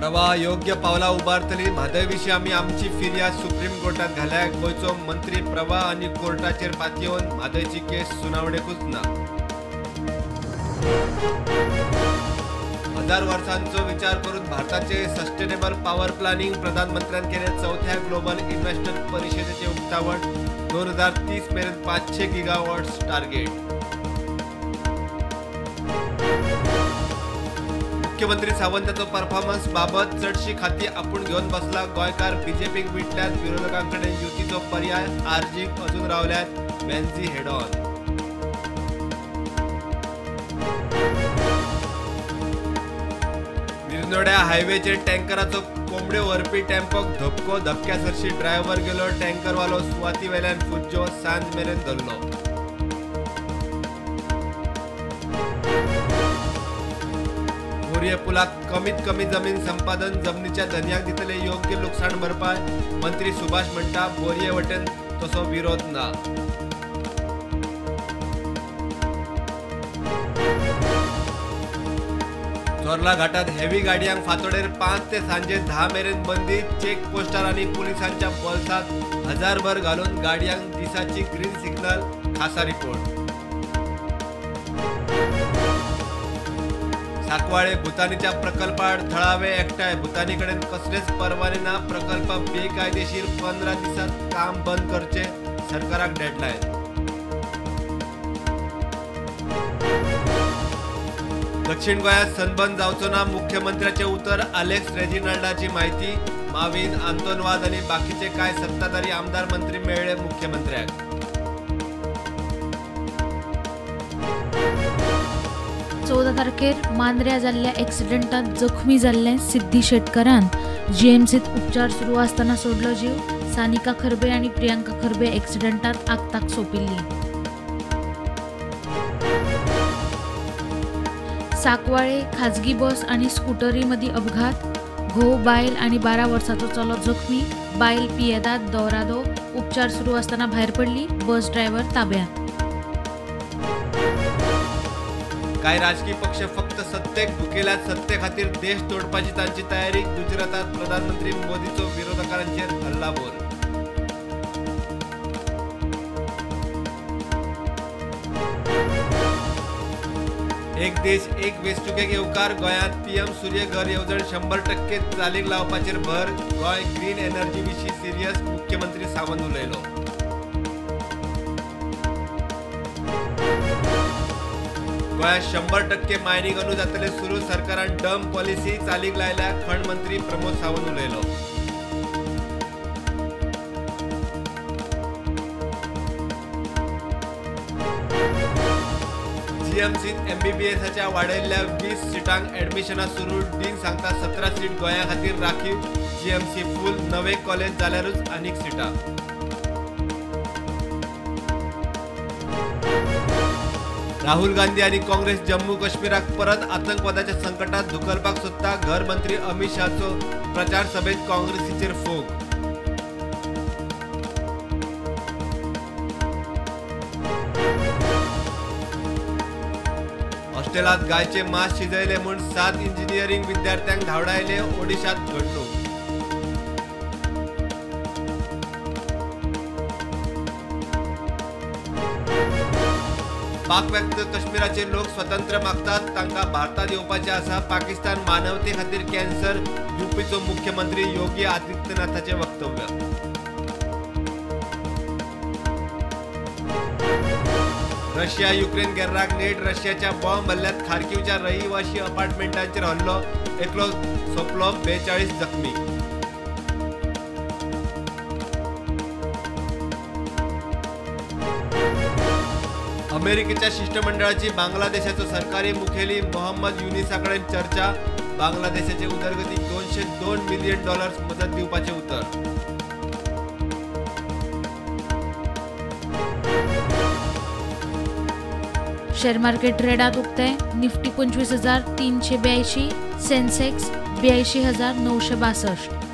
प्रवाह योग्य पावला उबारतली. म्हादय विशीं आमी आमची फिर्याद सुप्रीम कोर्टात घाल्या. गोंयचो मंत्री प्रवाह आनी कोर्टाचेर पातयेवन म्हादयची केस सुनावणेकूच ना. 1000 वर्सांचो विचार करून भारताचे सस्टेनेबल पॉवर प्लॅनिंग प्रधानमंत्र्यान केले चौथ्या ग्लोबल इन्व्हेस्टर परिषदेचे उक्तावण. 2030 मेरेन 500 गिगावॉट्स टार्गेट. मुख्यमंत्री सावंताचो परफॉर्मन्स बाबत चडशी खाती आपूण घेवन बसला. गोंयकार बीजेपीक विटल्यात. विरोधकांकडे युतीचो पर्याय आरजीक अजून रावल्यात. वेन्झी हेडॉन. निरनोड्या हायवेचेर टँकराचो कोंबड्यो व्हरपी टेम्पोक धपको. धपक्या सरशी ड्रायव्हर गेलो. टँकरवालो सुवाती वेल्यान फुज्जो. सांज मेरेन धरलो. बोरये पुलाक कमीत कमी जमीन संपादन. जमनीच्या धनयाक दितले योग्य लुकसाण भरपाय. मंत्री सुभाष म्हणटा बोरये वटेन तसो विरोध ना. चोर्ला घाटात हेवी गाडयांक फांतोडेर 5 ते सांजे 10 मेरेन बंदी. चेक पोस्टार आनी पुलिसांच्या बोल्सांत 1000 घालून गाडयांक दिसाची ग्रीन सिग्नल. खासा रिपोर्ट. साकवाळे भुतानीच्या प्रकल्पाआड थळावे एकठांय. भुतानी कडेन कसलेच परवाने ना. प्रकल्प बेकायदेशीर. 15 दिसांत काम बंद करचे. सरकाराक डेडलायन. दक्षिण गोंयांत सनबर्न जावचो ना. मुख्यमंत्र्याचे उतर. आलेक्स रेजिनाल्डाची माहिती. माविन, आंतोनवाद आनी बाकीचे कांय सत्ताधारी आमदार मंत्री मेळ्ळे मुख्यमंत्र्याक. 14 तारखेर मांद्र्या जाल्ल्या एक्सिडेंटात जखमी जाल्ले सिद्धी शेटकरान जीएमसीत उपचार सुरू आसतना सोडलो जीव. सानिका खरबे आनी प्रियांका खरबे एक्सिडेंटात आक्ताक सोंपिल्ली. साकवाळे खाजगी बस आनी स्कुटरी मदीं अपघात. घोव, बायल आनी 12 वर्सांचो चलो जखमी. बायल पियेदाद दोरादो. उपचार सुरू आसतना भायर पडली. बस ड्रायव्हर ताब्यात. कांय राजकीय पक्ष फक्त सत्तेक भुकेल्यात. सत्ते खातीर देश तोडपाची तांची तयारी. गुजरातात प्रधानमंत्री मोदीचो विरोधकांचेर हल्लाबोल. एक देश एक वेंचणुकेक येवकार. गोंयांत पीएम सूर्य घर येवजण 100% चालीक लावपाचेर भर. गोंय ग्रीन एनर्जी विशीं सिरियस. मुख्यमंत्री सावंत उलयलो. गोंयांत 100% मायनिंग अंदू जातले सुरू. सरकारान डंप पॉलिसी चालीक लायल्या. खण मंत्री प्रमोद सावंत उलयलो. जीएमसीत एमबीबीएसाच्या वाडयल्ल्या 20 सिटांक ऍडमिशनां सुरू. डीन सांगता 17 सीट गोंया खातीर राखीव. जीएमसी फूल. नवे कॉलेज जाल्यारूच आनीक सिटां. राहुल गांधी आनी काँग्रेस जम्मू काश्मीराक परत आतंकवादाच्या संकटात धुकलपाक सोदता. घर मंत्री अमित शाहचो प्रचार सभेत काँग्रेसीचेर फोग. हॉस्टेलात गायचे मांस शिजयले म्हूण 7 इंजिनियरिंग विद्यार्थ्यांक धांवडायले. ओडिशात घडणूक. पाकव्याप्त काश्मीराचे लोक स्वतंत्र मागतात. तांकां भारतात येवपाचें आसा. पाकिस्तान मानवते खातीर कॅन्सर. युपीचो मुख्यमंत्री योगी आदित्यनाथाचें वक्तव्य. रशिया युक्रेन गेर्राक नेट. रशियाच्या बॉम्ब हल्ल्यात खार्किवच्या रहिवाशी अपार्टमेंटांचेर हल्लो. एकलो सोंपलो, 42 जखमी. अमेरिकेच्या शिष्टमंडळाची बांगलादेशाचो सरकारी मुखेली मोहम्मद युनिसा कडेन चर्चा. बांगलादेशाचे उदरगतीक $202 मिलियन मदत दिवपाचें उतर. शेअर मार्केट ट्रेडात उक्ते. निफ्टी 25,382, सेन्सेक्स 82,962.